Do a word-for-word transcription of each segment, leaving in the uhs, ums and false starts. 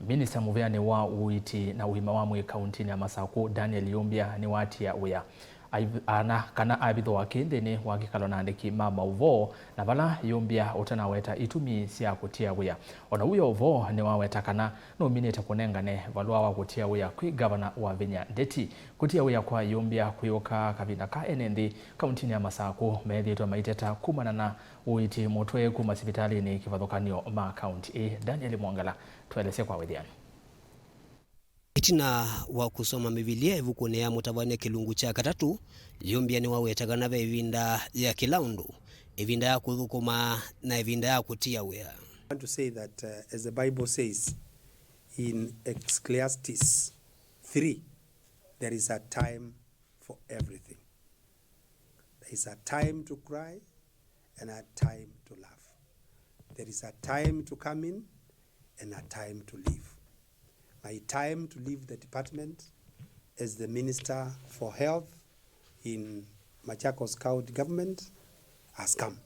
Minista mũvĩanĩ wa ũiiti na ũima wa mwĩĩ kauntinĩ ya Masakũ, Daniel Yumbya, nĩwatia wĩa aiv-, ana kana avithũa kĩ nthĩnĩ wa kĩkalo na andĩki ma maũvoo, na vala Yumbya ũtanaweta itumi sya kũtia wĩa. O na ũu ũvoo nĩwaweta kana nũminĩte kũnengane valũa wa kũtia wĩa kwĩ ngavana Wavinya Ndeti. Kũtia wĩa kwa Yumbya kwĩũka kavinda ka ene nthĩ kauntinĩ ya Masakũ methĩĩtwe maiteta kumana na ũiiti mũtwe kuma sivitalĩnĩ kĩvathũkany'o ma kaunti ĩĩ. Daniel Mwongela tũelesye kwa wĩthĩanu. Ĩtina wa kũsoma Mbivilia ĩvukunĩ ya Mũtavany'a kĩlungu kya katatũ, Yumbya nĩwaweta kana ve ĩvinda ya kĩla ũndũ, ĩvinda ya kũthũkũma na ĩvinda ya kũtia wĩa. I want to say that, uh, as the Bible says in Ecclesiastes three, there is a time for everything. There is a time to cry and a time to laugh. There is a time to come in and a time to leave. My time to leave the department as the Minister for Health in Machakos County Government has come.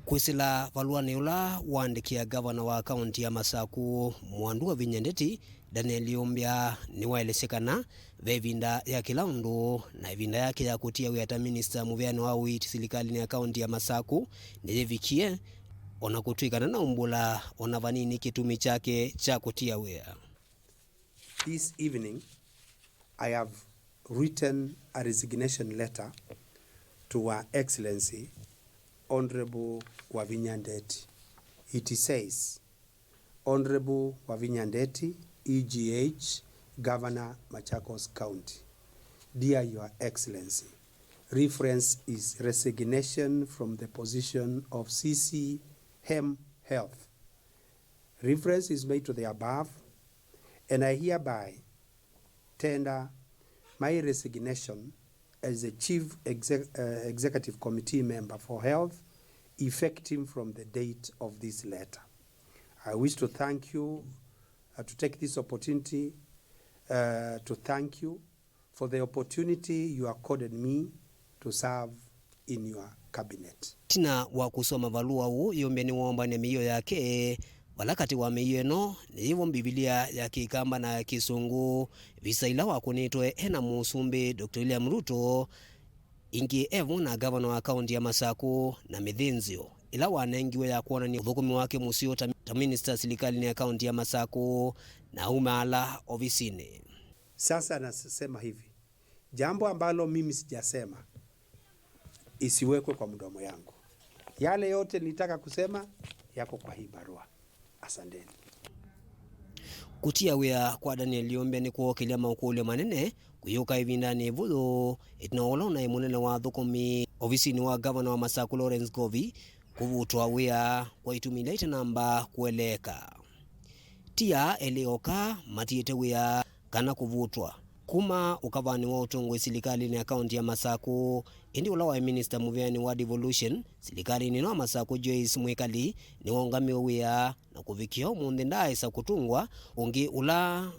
Kwĩsĩla valũanĩ ũla waandĩkĩa ngavana wa kaunti ya Masakũ, Mwandu Wavinya Ndeti, Daniel Yumbya nĩwaelesye kana ve ĩvinda ya kĩla ũndũ, na ĩvinda yake ya kũtia wĩa ta minista mũvĩanĩ wa ũiiti silikalĩnĩ ya kaunti ya Masakũ nĩyĩvikie, o na kũtw'ĩka ndanaumbũla o na vanini kĩtumi kyake kya kũtia wĩa. This evening, I have written a resignation letter to Her Excellency Honorable Wavinya Ndeti. It says, Honorable Wavinya Ndeti, E G H, Governor, Machakos County. Dear Your Excellency, reference is resignation from the position of C C Hem Health. Reference is made to the above, and I hereby tender my resignation as the Chief Exec-, uh, Executive Committee Member for Health, effective from the date of this letter. I wish to thank you, uh, to take this opportunity, uh, to thank you for the opportunity you accorded me to serve in your cabinet. Ĩtina wa kũsoma valũa ũũ, Yumbya nĩwoombany'a mĩio yake, vala katĩ wa mĩio ĩno nĩyĩvo Mbivilia ya Kĩkamba na ya Kĩsũngũ, visa ĩla wakũnĩtwe e na Mũsumbĩ Doctor William Ruto, ĩngĩ e vo na ngavana wa kaunti ya Masakũ, na mĩthĩnzĩo ĩla wanengiwe ya kwonany'a ũthũkũmi wake mũseo ta, ta minista silikalĩnĩ ya kaunti ya Masakũ, na aumaala ovisinĩ. Sasa nasema hivi, jambo ambalo mimi sijasema isiwekwe kwa mdomo yangu. Yale yote nilitaka kusema yako kwa hii barua. Asanteni. Kũtia wĩa kwa Daniel Yumbya nĩkwookĩlya maũkũlyo manene kũyũka ĩvindanĩ ĩvũthũ, ĩtina wa ũla ũnaĩ mũnene wa athũkũmi ovisinĩ wa ngavana wa Masakũ Lawrence Ngovi kũvutwa wĩa kwa itumi ila itanamba kũeleeka. Ti aa elĩ oka matiĩte wĩa kana kũvutwa kuma ũkavanĩ wa ũtongoi silikalĩnĩ ya kaunti ya Masakũ, ĩndĩ ũla waĩ minista mũvĩanĩ wa devolution silikalĩnĩ ĩno ya Masakũ, Joyce Mwikali, nĩwaũngamiwe wĩa, na kũvikĩa ũmũnthĩ ndaaĩsa kũtũngwa. Ũngĩ ũla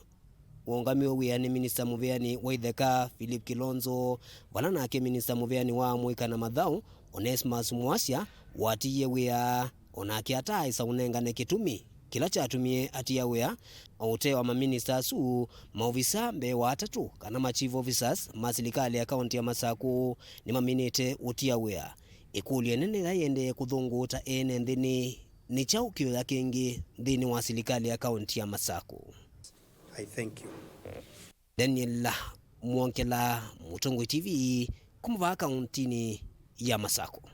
waũngamiwe wĩa nĩ minista mũvĩanĩ wa itheka, Philip Kilonzo, vala nake minista mũvĩanĩ wa amũika na mathaũ, Onesmus Mwasya, watiie wĩa, o nake ataaĩsa ũnengane kĩtumi kĩla kyatumie atia wĩa. O ũtee wa maminista asu, maovisa mbee wa atatũ, kana ma chief officers ma silikalĩ ya kaunti ya Masakũ, nĩmaminĩte ũtia wĩa. Ĩkũlyo ĩnene yĩla yĩendee kũthũngũũta ene nthĩ nĩ, nĩ kyaũ kĩũya kĩngĩ nthĩnĩ wa silikalĩ ya kaunti ya Masakũ? I thank you. Daniel Mwongela, Mũtongoi T V, kuma vaa kauntinĩ ya Masakũ.